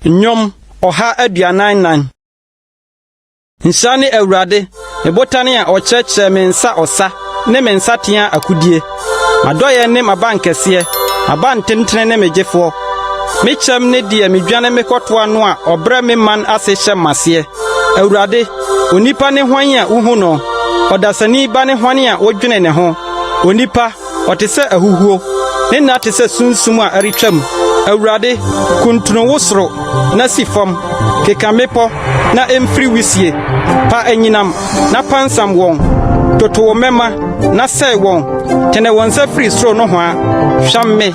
Nnwom 144. Nhyira ne Awurade, me botan a ɔkyerɛkyerɛ me nsa ɔsa ne me nsateaa akodie. M'adɔeɛ ne m'abankɛseɛ, m'abantentene ne me gyefoɔ. Me kyɛm ne deɛ medwane mekɔtoa no a ɔbrɛ me man ase hyɛ m'aseɛ. Awurade, onipa ne hwan a wuhu no? Ɔdasani ba ne hwan a wodwene ne ho? Onipa, Ɔte sɛ ahuhuo, ne nna te sɛ sunsum a ɛretwam. Awurade, kuntunu wo soro, na si fam, keka mmepɔ, na emfiri wisie. Pa anyinam, na pansam wɔn, toto wo mmɛmma, na sɛe wɔn. Tene wo nsa firi soro nohoa, hwam me,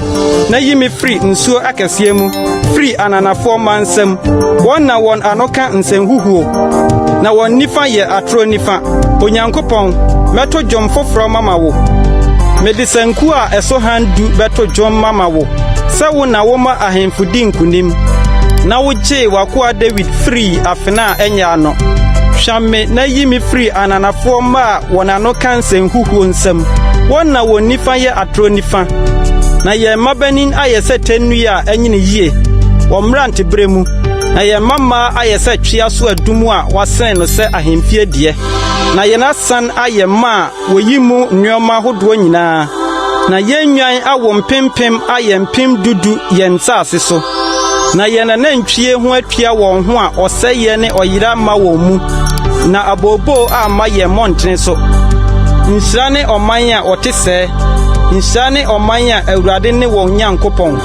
na yi me firi nsuo akɛseɛ mu, firi ananafoɔ mma nsam. Wɔn na wɔn ano ka nsɛnhuhuo, na wɔn nifa yɛ atorɔ nifa. Onyankopɔn, mɛto dwom foforɔ mama wo. Mede sanku a ɛso han du bɛto dwom mama wo, sɛ wo na woma ahemfo di nkonim, na wogyee w'akoa Dawid firii afena a ɛnyɛ ano. Hwam me na yi me firi ananafoɔ mma a wɔn ano ka nsɛnhuhuo nsam. Wɔn na wɔn nifa yɛ atorɔ nifa, na yɛn mmabanin ayɛ sɛ tɛ nnua a anyini yie wɔ mmeranteberɛ mu, na yɛn mmammaa ayɛ sɛ twea so adum a wɔasene no sɛ ahemfie deɛ. Na yɛn asan ayɛ mma a wɔyi mu nneɛma ahodoɔ nyinaa, na yɛn nnwan awo mpempem ayɛ mpem du du yɛn nsase so. Na yɛn anantwie ho atua wɔn ho a ɔsɛeɛ ne ɔyera mma wɔn mu, na abooboo amma yɛn mmɔntene so. Nhyira ne ɔman a ɔte sɛɛ, nhyira ne ɔman a Awurade ne wɔn Nyankopɔn.